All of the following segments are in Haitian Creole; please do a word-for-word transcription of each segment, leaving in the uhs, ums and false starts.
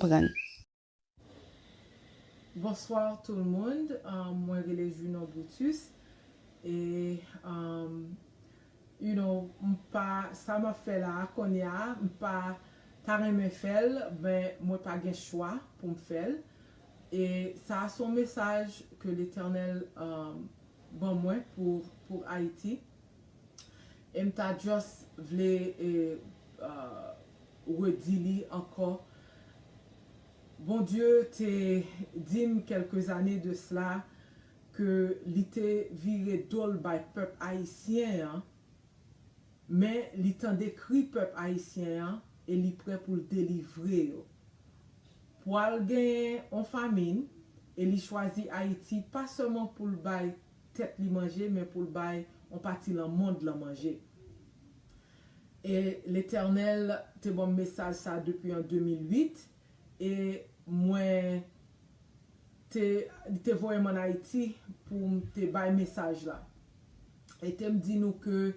konprann. Bonsoir tout le monde. Um, mwen rele Junon Brutus. E, um, you know, m pa, sa m ap fè la a, kounye a, m pa ta renmen fè l, men mwen pa gen chwa pou m fè l. E sa a se yon mesaj ke Letènèl, um, ban mwen pou, pou Ayiti. E m ta just vle, e, uh, redi li ankò. Bondye te di m kèlke zane de sela ke li te vire do l bay pèp ayisyen an, men li tande kri pèp ayisyen an e li prè pou l delivre yo. Pwal genyen on famin, e li chwazi Ayiti pa sèlman pou l bay tèt li manje, men pou l bay on pati lan mond lan manje. E Letènèl te ban m mesaj sa depi an de mil uit, e mwen te, li te voye m ann Ayiti pou m te bay mesaj la. E te m di nou ke,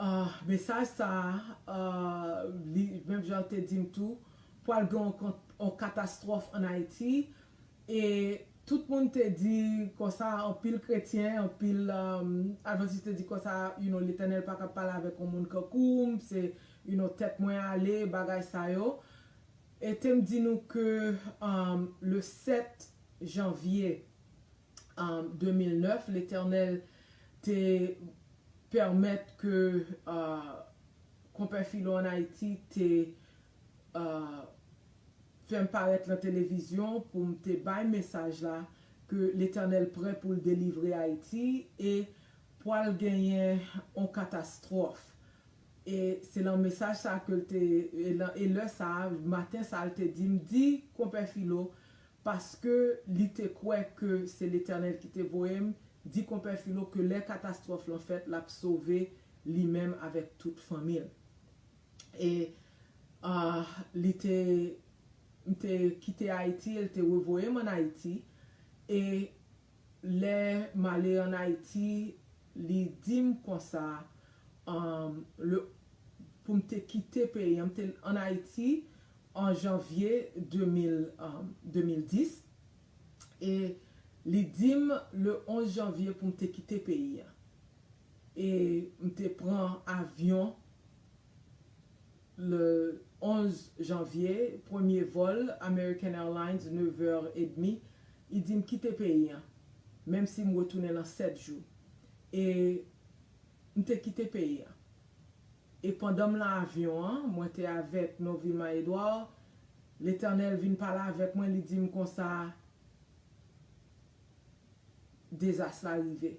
ah, mesaj sa a, ah, li, menm jan l te di m tou, pwal gen on, on katastwòf ann Ayiti. E tout moun te di konsa, anpil kretyen, anpil, um, advantis te di konsa, you know, Letènèl pa ka pale avèk yon moun kankou m, se, you know, tèt mwen ale, bagay sa yo. E te m di nou ke, um, le sèt janvye, um, de mil nèf, Letènèl te pèmèt ke, uh, Konpè Filo ann Ayiti te, uh, fè m parèt lan televizyon pou m te bay mesaj la ke Letènèl prè pou l delivre Ayiti e pwal genyen on katastwòf. E se lan mesaj sa ke l te, e lan, e lè sa a, maten sa a, l te di m, di Konpè Filo, paske li te kwè ke se Letènèl ki te voye m, di Konpè Filo ke lè katastwòf lan fèt, l ap sove li menm avèk tout fanmi l. E, ah, li te, m te kite Ayiti, e l te revoye m ann Ayiti. E lè m ale ann Ayiti, li di m konsa, um, le, pou m te kite peyi an. M te ann Ayiti an janvye de mil, um, de mil dis. E li di m le onz janvye pou m te kite peyi an. E m te pran avyon le onz janvye, premye vòl American Airlines, nevè edmi, li di m kite peyi an, menm si m retounen lan sèt jou. E m te kite peyi an. E pandan m lan avyon an, mwen te avèk Novilma Edouard, Letènèl vin pale avèk mwen, li di m konsa, dezas la rive.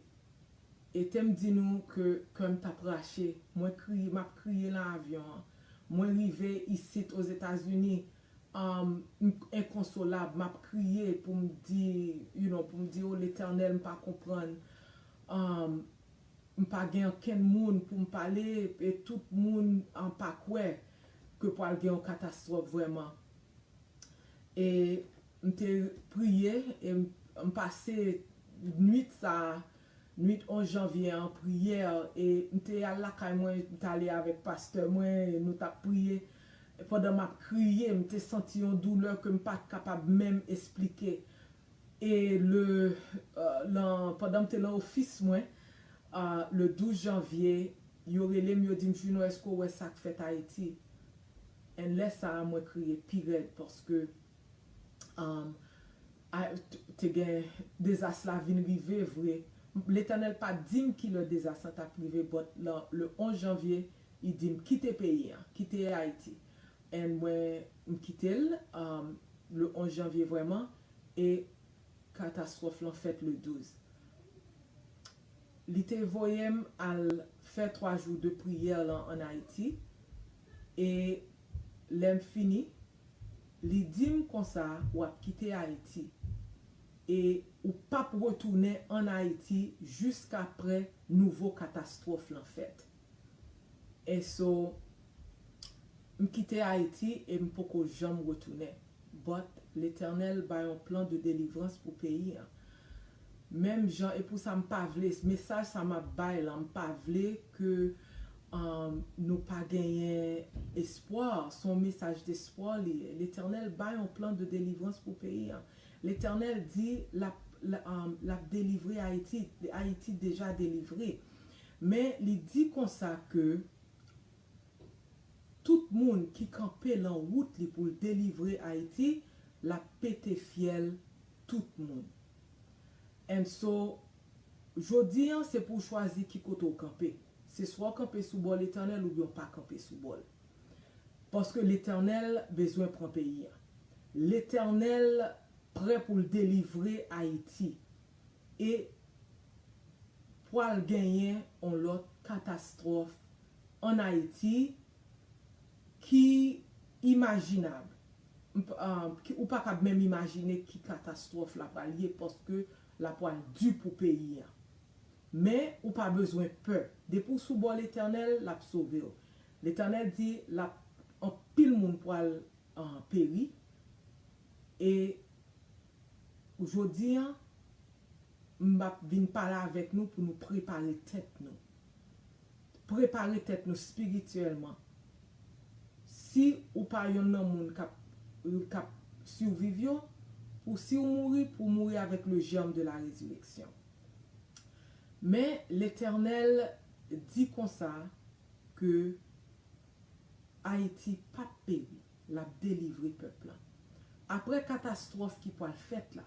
E te m di nou ke kè m t ap rache. Mwen kriye, m ap kriye lan avyon an. Mwen rive isit Ozetazini, um, m enkonsolab, m ap kriye pou m di, you know, pou m di, o Letènèl, m pa konprann. Um, m pa gen okenn moun pou m pale, e tout moun an pa kwè ke pwal gen yon katastwòf vrèman. E m te priye, e m, m pase nwit sa, nwit onz janvye an priyè, e m te al lakay mwen, m t ale avèk pastè mwen, e nou t ap priye. E pandan m ap kriye, m te santi yon doulè ke m pa t kapab menm esplike. E le, euh, lan, pandan m te lan ofis mwen, euh, le douz janvye, yo rele m, yo di m, Juno, èske w wè sa k fèt Ayiti? And lè sa a, mwen kriye pi rèd paske, um, a, t-, te gen dezas la vin rive vre. Letènèl pa di m ki lè dezas la t ap rive, but le, le onz janvye, li di m kite peyi an, kite Ayiti. And mwen, m kite l, um, le onz janvye vrèman, e katastwòf lan fèt le douz. Li te voye m al fè twa jou de priyè lan ann Ayiti. E lè m fini, li di m konsa, w ap kite Ayiti. E ou p ap retounen ann Ayiti jiskaprè nouvo katastwòf lan fèt. And so, m kite Ayiti e m poko janm retounen. But Letènèl bay yon plan de delivrans pou peyi an. Menm jan, e pou sa m pa vle, mesaj sa m ap bay la, m pa vle ke, Um, nou pa genyen espwa. Se yon mesaj despwa li ye. Letènèl bay yon plan de delivrans pou peyi a. Letènèl di l ap, l, um, l ap delivre Ayiti. Ayiti deja delivre. Men li di konsa ke tout moun ki kanpe lan wout li pou l delivre Ayiti, l ap pete fyèl tout moun. And so, jodi an, se pou w chwazi ki kote w kanpe. Se swa w kanpe sou bò Letènèl oubyen w pa kanpe sou bò l. Paske Letènèl bezwen pran peyi a. Letènèl prè pou l delivre Ayiti. E pwal genyen yon lòt katastwòf ann Ayiti ki imajinab. M p-, ah, ki, ou pa kab menm imajine ki katastwòf la pral ye paske la pral di pou peyi a. Men ou pa bezwen pè. Depi w sou bò Letènèl, l ap sove w. Letènèl di l ap, anpil moun pral, ah, peri. E jodi a, m ap vin pale avèk nou pou nou prepare tèt nou. Prepare tèt nou espirityèlman. Si ou pa yonn nan moun k ap, k ap siviv yo, pou si w mouri, pou w mouri avèk le germe de la résurrection. Men Letènèl di konsa ke Ayiti p ap peri, l ap delivre pèp la. Apre katastwòf ki pral fèt la,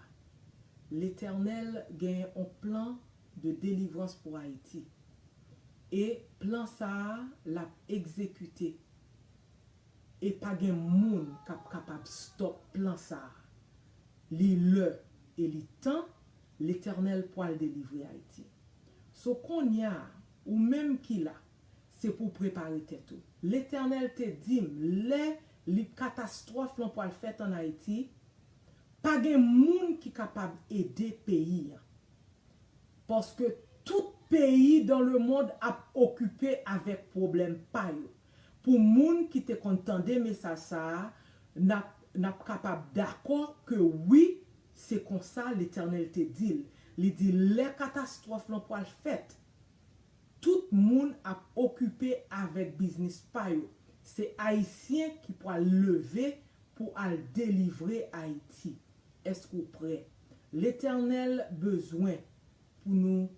Letènèl gen yon plan de delivrans pou Ayiti. E plan sa a, l ap egzekite. E pa gen moun k ap kapab stòp plan sa a. Li lè e li tan, Letènèl pral delivre Ayiti. So kounye a, ou menm ki la, se pou w prepare tèt ou. Letènèl te di m, lè li katastwòf lan pral fèt ann Ayiti, pa gen moun ki kapab ede peyi a. Paske tout peyi dans le monde ap okipe avèk pwoblèm pa yo. Pou moun ki te konn tande mesaj sa a, n ap, n ap kapab dakò ke wi, se konsa Letènèl te di l. Li di, lè katastwòf lan pral fèt, tout moun ap okipe avèk biznis pa yo. Se Ayisyen ki pral leve pou al delivre Ayiti. Èske w prè? Letènèl bezwen pou nou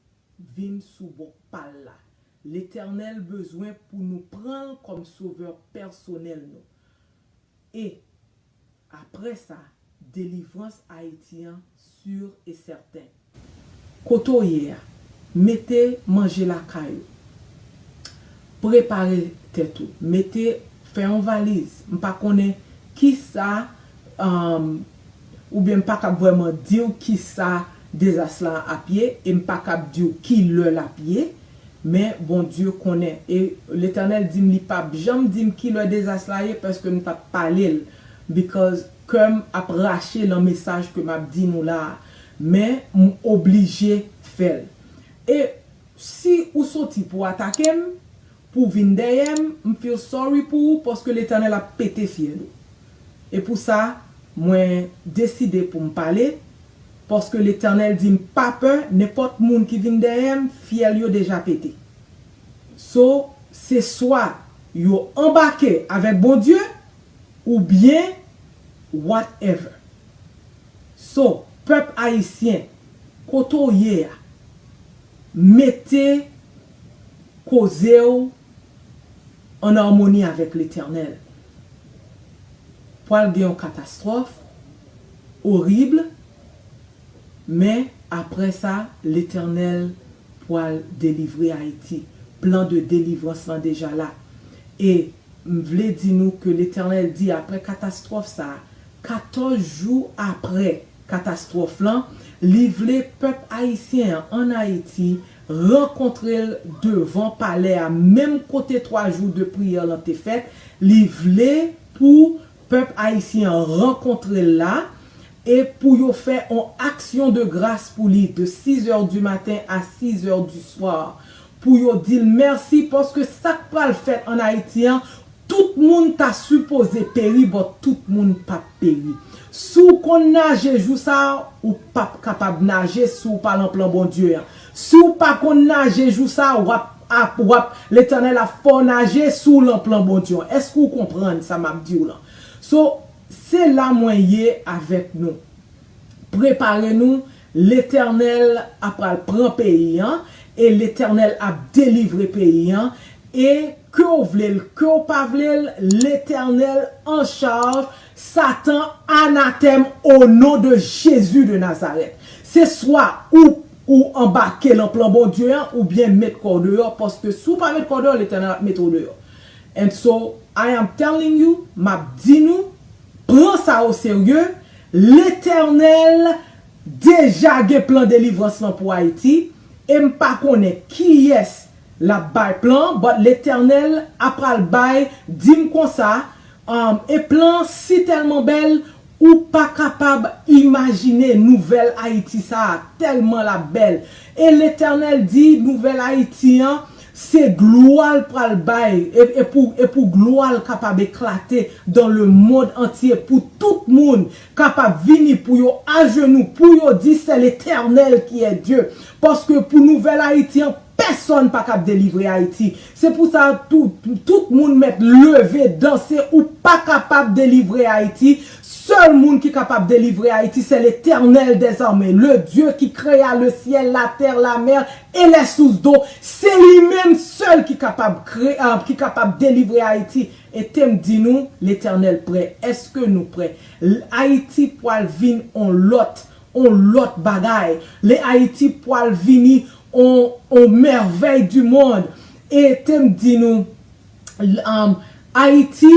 vin sou bò pa l la. Letènèl bezwen pou nou pran l kòm sovè pèsonèl nou. E apre sa, delivrans Ayiti an sur e sèten. Kote w ye a, mete manje lakay ou. Prepare tèt ou. Mete, fè yon valiz. M pa konnen kisa, um, oubyen m pa kab vrèman di w kisa dezas la ap ye, e m pa kab di w ki lè l ap ye, men Bondye konnen. E Letènèl di m li p ap janm di m ki lè dezas la ye, paske m t ap pale l, because kè m ap rache lan mesaj ke m ap di nou la a. Men m oblije fè l. E si ou soti pou atake m, pou vin dèyè m, m feel sorry pou ou, paske Letènèl ap pete fyèl ou. E pou sa, mwen deside pou m pale, paske Letènèl di m pa pè, nenpòt moun ki vin dèyè m, fyèl yo deja pete. So, se swa yo anbake avèk Bondye, oubyen whatever. So, pèp ayisyen, kote w ye a, mete koze w an amoni avèk Letènèl. Pwal gen yon katastwòf orib, men apre sa, Letènèl pwal delivre Ayiti. Plan de delivrans lan deja la. E m vle di nou ke Letènèl di apre katastwòf sa a, katòz jou apre katastwòf lan, li vle pèp ayisyen an ann Ayiti rankontre l devan palè a, menm kote twa jou de priyè lan te fèt. Li vle pou pèp ayisyen an rankontre l la, e pou yo fè on aksyon de gras pou li de six heures du matin à six heures du soir, pou yo di l mèsi, paske sa k pral fèt ann Ayiti an, tout moun ta sipoze peri, but tout moun p ap peri. Si w konn naje jou sa a, ou p ap kapab naje si w pa lan plan Bondye an. Si w pa konn naje jou sa a, w ap ap, w ap, Letènèl ap fè w naje si w lan plan Bondye an. Èske w konprann sa m ap di w lan? So, se la mwen ye avèk nou. Prepare nou, Letènèl ap pral pran peyi an, e Letènèl ap delivre peyi an, e ke w vle l, ke w pa vle l, Letènèl an chaj, Satan anatèm o non de Jezi de Nazarèt. Se swa ou, ou anbake lan plan Bondye an, oubyen met kò w deyò, paske si w pa met kò w deyò, Letènèl ap mete w deyò. And so, I am telling you, m ap di nou, pran sa o serye, Letènèl deja gen plan delivrans lan pou Ayiti, e m pa konnen kiyès l ap bay plan, but Letènèl ap pral bay, di m konsa, um, e plan an si tèlman bèl, ou pa kapab imajine nouvèl Ayiti sa a, tèlman l ap bèl. E Letènèl di, nouvèl Ayiti an, se glwa l pral bay, e, e pou, e pou glwa l kapab eklate dans le monde entier, pou tout moun kapab vini, pou yo ajenou, pou yo di, c'est l'Éternel qui est Dieu. Paske pou nouvèl Ayiti an, pèsonn pa kab delivre Ayiti. Se pou sa, tout, tout moun mèt leve, danse, ou pa kapab delivre Ayiti. Sèl moun ki kapab delivre Ayiti, c'est l'Éternel des armées, le Dieu qui créa le ciel, la terre, la mer et les sources d'eau. Se li menm sèl ki kapab kre-, ah, ki kapab delivre Ayiti. E te m di nou, Letènèl prè. Èske nou prè? L-, Ayiti pral vin on lòt, on lòt bagay. Le Ayiti pral vini on, on merveille du monde. E te m di nou, l-, um, Ayiti,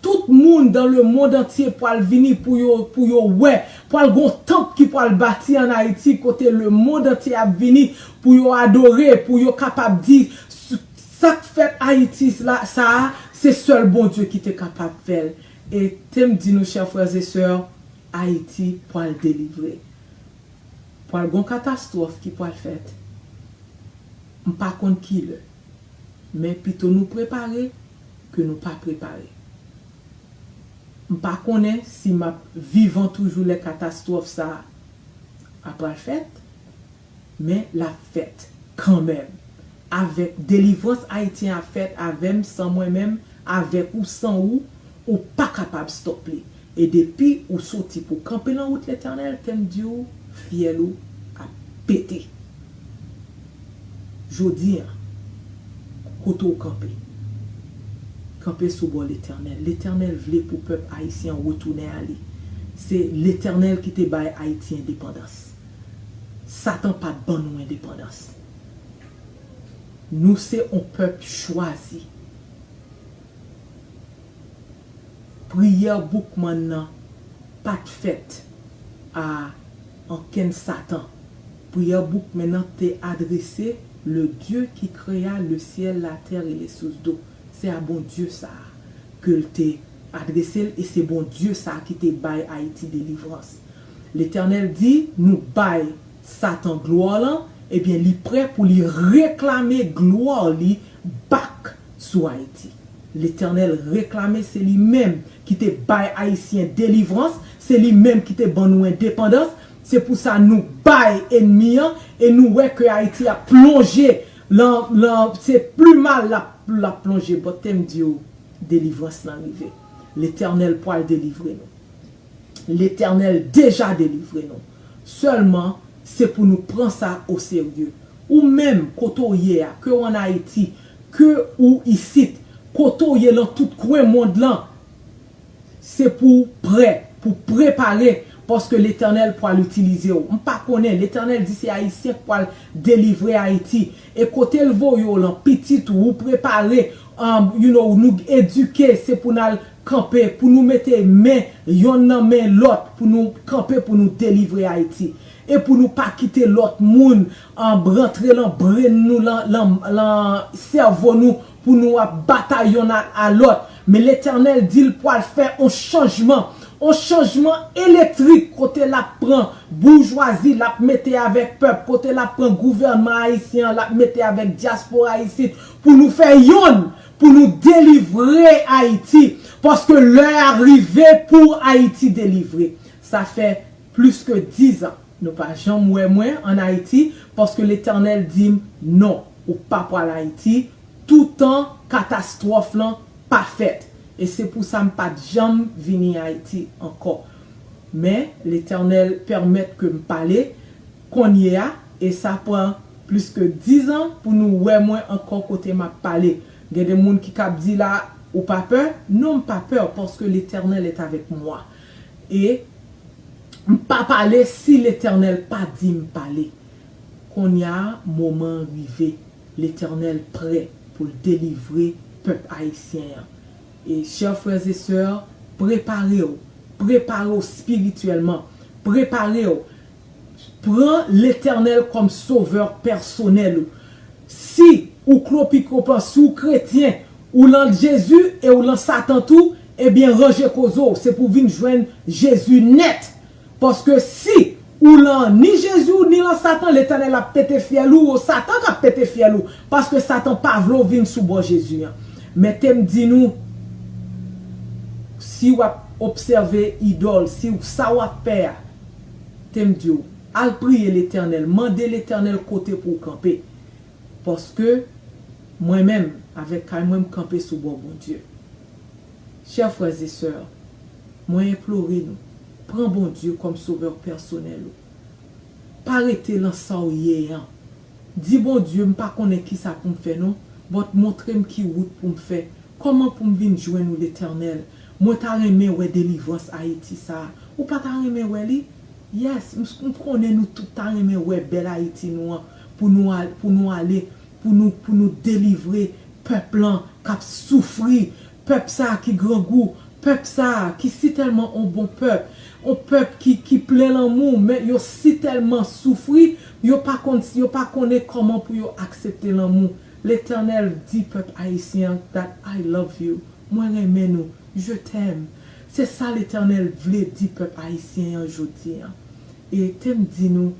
tout moun dans le monde entier pral vini pou yo, pou yo wè. Pral gon tanp ki pral bati an Ayiti kote le monde entier ap vini pou yo adore, pou yo kapab di, s-, sa k fèt Ayiti la, sa a, se sèl Bondye ki te kapab fè l. E te m di nou, chè frè e sè, Ayiti pral delivre. Pral gon katastwòf ki pral fèt. M pa konn ki lè. Men pito nou prepare ke nou pa prepare. M pa konnen si m ap vivan toujou lè katastwòf sa a pral fèt, men l ap fèt kanmenm. Avèk delivrans ayisyen ap fèt avè m, san mwen menm, avèk ou, san ou, ou pa kapab stòp li. E depi ou soti pou kanpe nan wout Letènèl, te m di w, fyèl ou ap pete. Jodi a, kote w kanpe? Kanpe sou bò Letènèl. Letènèl vle pou pèp ayisyen an retounen a li. Se Letènèl ki te bay Ayiti endepandans. Satan pa t ban nou endepandans. Nou se on pèp chwazi. Priyè Boukman nan pa t fèt a ankenn Satan. Priyè Boukman nan te adrese le Dieu qui créa le ciel, la terre et les sources d'eau. Se a Bondye sa a ke l te adrese l, e se Bondye sa a ki te bay Ayiti delivrans. Letènèl di, nou bay Satan glwa lan, ebyen, li prè pou li reklame glwa li back sou Ayiti. Letènèl reklame, se li menm ki te bay Ayisyen delivrans, se li menm ki te ban nou endepandans. Se pou sa nou bay enmi an, e nou wè ke Ayiti ap plonje lan, lan, se pli mal l ap, l ap plonje. But te m di w, delivrans lan rive. Letènèl pral delivre nou. Letènèl deja delivre nou. Sèlman, se pou nou pran sa o serye. Ou menm, kote w ye a, ke w ann Ayiti, ke ou isit, kote w ye lan tout kwen mond lan, se pou w prè, pou w prepare, paske Letènèl pral itilize w. M pa konnen, Letènèl di se Ayisyen k pral delivre Ayiti. E kote l voye w lan, pitit ou, ou prepare, um, you know, nou edike, se pou n al kanpe, pou nou mete men yonn nan men lòt, pou nou kanpe, pou nou delivre Ayiti. E pou nou pa kite lòt moun, um, rantre lan brenn nou, lan, lan, lan sèvo nou, pou nou ap batay yonn a, a lòt. Men Letènèl di l pral fè on chanjman, on chanjman elektrik kote l ap pran boujwazi, l ap mete avèk pèp, kote l ap pran gouvènman ayisyen an, l ap mete avèk dyaspora isit, pou nou fè yonn, pou nou delivre Ayiti, paske lè a rive pou Ayiti delivre. Sa fè plis ke diz an, nou pa janm wè mwen ann Ayiti, paske Letènèl di m non. ou pa pral Ayiti, toutan katastwòf lan pa fèt. E se pou sa m pa t janm vini Ayiti ankò. Men, Letènèl pèmèt ke m pale kounye a, e sa pran plis ke diz an pou nou wè mwen ankò kote m ap pale. Gen de moun ki kab di la, ou pa pè? Non, m pa pè, paske Letènèl est avec moi. E m pa pale si Letènèl pa di m pale. Kounye a, moman an rive. Letènèl prè pou l delivre pèp ayisyen an. E, chè frè e sè, prepare w. Prepare w espirityèlman. Prepare w. Pran Letènèl kòm sovè pèsonèl ou. Si ou klopikopan, si ou kretyen, ou lan Jezi e ou lan Satan tou, ebyen, ranje koze w. Se pou w vin jwenn Jezi nèt. Paske si ou lan ni Jezi ou ni lan Satan, Letènèl ap pete fyèl ou, ou Satan k ap pete fyèl ou. Paske Satan pa vle w vin sou bò Jezi an. Men te m di nou, si w ap obsève idòl, si w, sa w ap pè a, te m di w, al priye Letènèl, mande Letènèl kote pou w kanpe. Paske mwen menm, avèk kay mwen, m kanpe sou bò Bondye. Chè frè e sè, mwen enplore nou, pran Bondye kòm sovè pèsonèl ou. Pa rete lan sa w ye an. Di Bondye, m pa konnen kisa pou m fè non, but montre m ki wout pou m fè. Kòman pou m vin jwenn ou, Letènèl? Mwen ta renmen wè delivrans Ayiti sa a. Ou pa ta renmen wè li? Yes, m, m konnen nou tout ta renmen wè bèl Ayiti nou an, pou nou al, pou nou ale, pou nou, pou nou delivre pèp lan k ap soufri, pèp sa a ki grangou, pèp sa a ki sitèlman on bon pèp, on pèp ki, ki plen lanmou, men yo sitèlman soufri, yo pa konn, yo pa konnen kòman pou yo aksepte lanmou. Letènèl di pèp ayisyen an that I love you. Mwen renmen nou. Je t'aime. Se sa Letènèl vle di pèp ayisyen an jodi an. E te m di nou,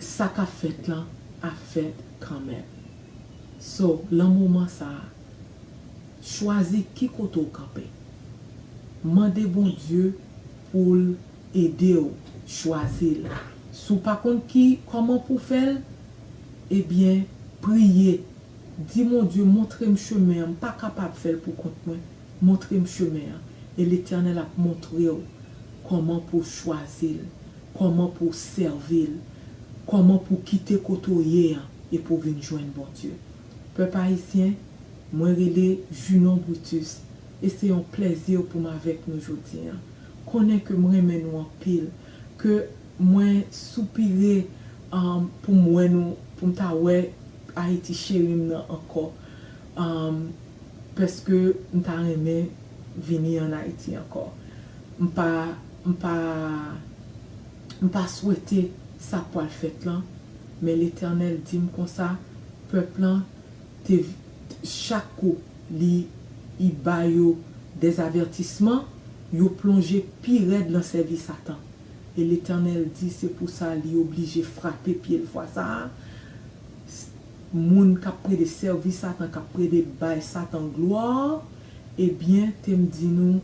sa k ap fèt lan ap fèt kanmenm. So, lan moman sa a, chwazi ki kote w kanpe. Mande Bondye pou l ede w chwazi l. Si w pa konn ki, kòman pou w fè l, ebyen, priye. Di Bondye, montre m chemen an, m pa kapab fè l pou kont mwen. Montre m chemen an. E Letènèl ap montre w kòman pou w chwazi l, kòman pou w sèvi l, kòman pou w kite kote w ye an e pou w vin jwenn Bondye. Pèp ayisyen, mwen rele Junon Brutus, e se yon plèzi pou m avèk nou jodi an. Konnen ke m renmen nou anpil, ke mwen soupire, um, pou m wè nou, pou m ta wè Ayiti cheri m nan ankò. Um, paske m ta renmen vini ann Ayiti ankò. M pa, m pa, m pa swete sa k pral fèt lan, men Letènèl di m konsa, pèp lan te, chak kou li, li ba yo dèzavètisman, yo plonje pi rèd lan sèvi Satan. E Letènèl di se pou sa li oblije frape pye l fwa sa a. S-, moun k ap plede sèvi Satan, k ap plede bay Satan glwa, ebyen, te m di nou,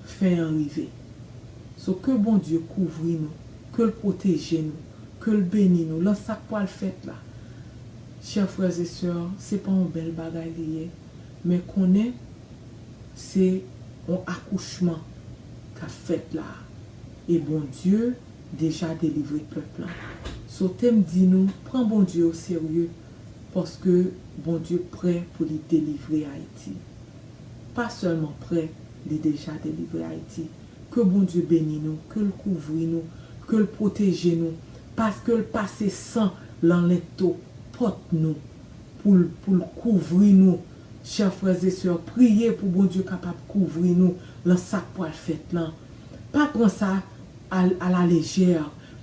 fen an rive. So, ke Bondye kouvri nou, ke l pwoteje nou, ke l beni nou, lan sa k pral fèt la. Chè frè e sè, se pa yon bèl bagay li ye, men konnen se yon akouchman k ap fèt la. E Bondye deja delivre pèp lan. So, te m di nou, pran Bondye o serye, paske Bondye prè pou li delivre Ayiti. Pa sèlman prè, li deja delivre Ayiti. Ke Bondye beni nou, ke l kouvri nou, ke l pwoteje nou, paske l pase san lan lento pòt nou, pou l, pou l kouvri nou. Chè frè e sè, priye pou Bondye kapab kouvri nou lan sa k pral fèt lan. Pa pran sa a, a la lejè.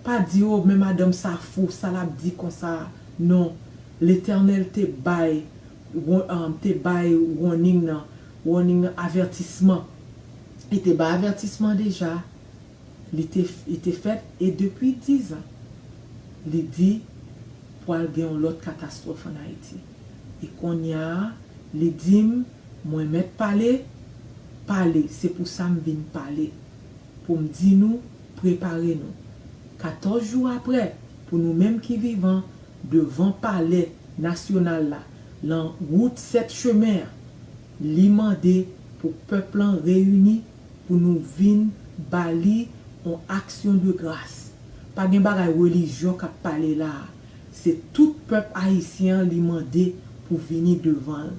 Pa di, o, men madanm sa fou, sa l ap di konsa. Non. Letènèl te bay, wa-, um, te bay warning nan, warning nan, avètisman. Li te bay avètisman deja. Li te, li te fèt, e depi diz an, li di pral gen yon lòt katastwòf ann Ayiti. E kounye a, li di m, mwen mèt pale, pale, se pou sa m vin pale. Pou m di nou, prepare nou. Katòz jou apre, Pou nou menm ki vivan, devan palè nasyonal la, lan wout sèt chemen an, li mande pou pèp lan reyini pou nou vin ba li yon aksyon de gras. Pa gen bagay relijyon k ap pale la a. Se tout pèp ayisyen an li mande pou vini devan l.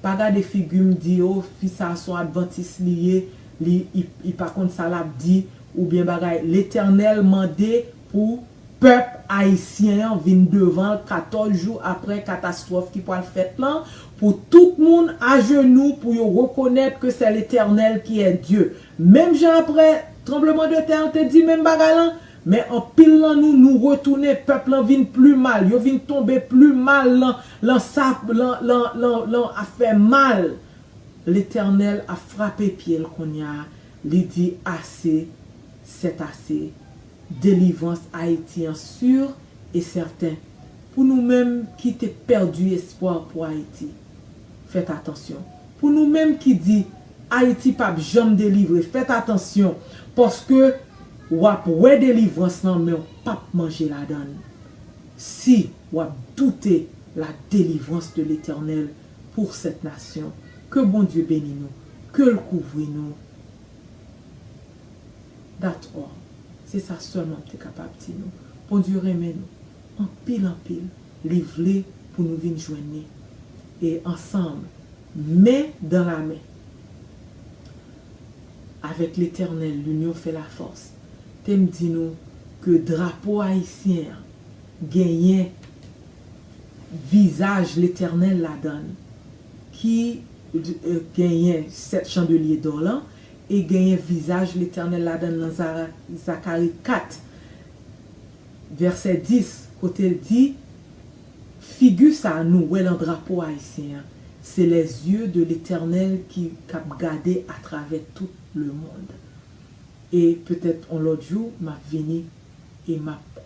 Pa gade figi m, di, o, fi sa a se yon advantis li ye, li, li, li pa konn sa l ap di, oubyen bagay. Letènèl mande pou pèp ayisyen an vin devan l katòz jou apre katastwòf ki pral fèt lan, pou tout moun ajenou, pou yo rekonèt ke c'est l'Éternel qui est Dieu. Menm jan apre tranblemanntè an te di menm bagay lan, men anpil lan nou, nou retounen, pèp lan vin pli mal, yo vin tonbe pli mal lan, lan sa, lan, lan, lan, lan afè mal. Letènèl ap frape pye l kounye a, li di, ase, c'est assez. Delivrans Ayiti an si e sèten. Pou nou menm ki te pèdi espwa pou Ayiti, fèt atansyon. Pou nou menm ki di Ayiti p ap janm delivre, fèt atansyon, paske w ap wè delivrans lan, men w p ap manje ladan l. Si w ap doute la délivrance de l'Éternel pour cette nation, ke Bondye beni nou, ke l kouvri nou. That's all. Se sa sèlman m te kapab di nou. Bondye renmen nou anpil, anpil. Li vle pou nou vin jwenn li. E ansanm, men dan la men, avec l'Éternel, l'union fait la force. Te m di nou ke drapo ayisyen an genyen vizaj Letènèl ladan l, ki, eh, genyen sèt chandelye dò lan, e genyen vizaj Letènèl ladan l nan Zara-, Zakari kat, vèsè dis, kote l di, figi sa a nou wè lan drapo ayisyen an, se les yeux de l'Éternel ki, k ap gade atravè tout le monde. E petèt on lòt jou, m ap vini e m ap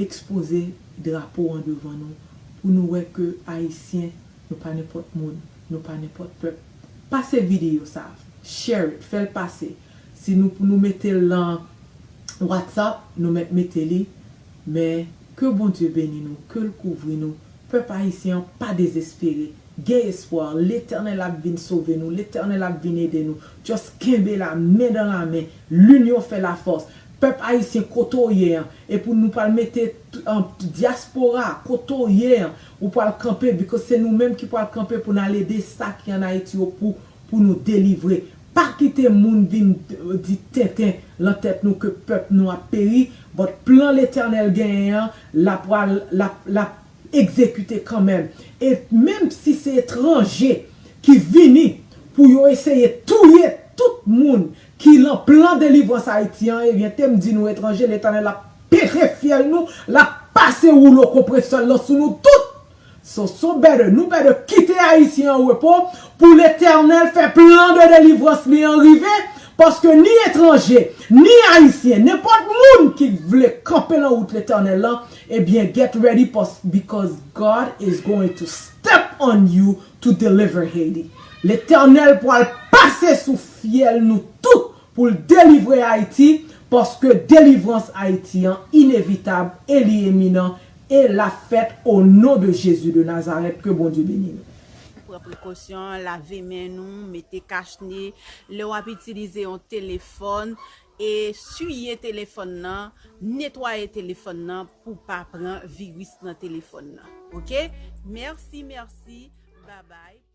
ekspoze drapo an devan nou pou nou wè ke Ayisyen, nou pa nenpòt moun, nou pa nenpòt pèp. Pase videyo sa, share it, fè l pase. Si nou, pou nou mete l lan WhatsApp, nou mèt mete li, men ke Bondye beni nou, ke l kouvri nou. Pèp ayisyen an, pa dezespere. Gen espwa. Letènèl ap vin sove nou. Letènèl ap vin ede nou. Just kenbe la, men dan la men. L'union fait la force. Pèp ayisyen, kote w ye an, e pou nou pral mete t-, an, dyaspora, kote w ye an, ou pral kanpe, because se nou menm ki pral kanpe pou n al ede sa ki ann Ayiti yo pou, pou nou delivre. Pa kite moun vin, eh, di tenten lan tèt nou ke pèp nou ap peri, but plan Letènèl genyen an, l ap pral, l ap, l ap egzekite kanmenm. E menm si se etranje ki vini pou yo eseye touye tout moun ki lan plan delivrans Ayiti an, ebyen, te m di nou, etranje, Letènèl ap pete fyèl nou, l ap pase woulo konpresè l lan sou nou tout. So, so better, nou better kite Ayisyen an repo pou Letènèl fè plan de delivrans li an rive, paske ni etranje, ni Ayisyen, nenpòt moun ki vle kanpe lan wout Letènèl lan, ebyen, get ready, pas-, because God is going to step on you to deliver Haiti. Letènèl pral pase sou fyèl nou tout pou l delivre Ayiti, paske delivrans Ayiti an inevitab e li eminan, e l ap fèt o non de Jezi de Nazarèt. Ke Bondye beni nou. Pran prekosyon, lave men nou, mete kachne, lè w ap itilize yon telefòn, e siye telefòn nan, netwaye telefòn nan pou pa pran viris nan telefòn nan. Oke? Mèsi, mèsi. Babay.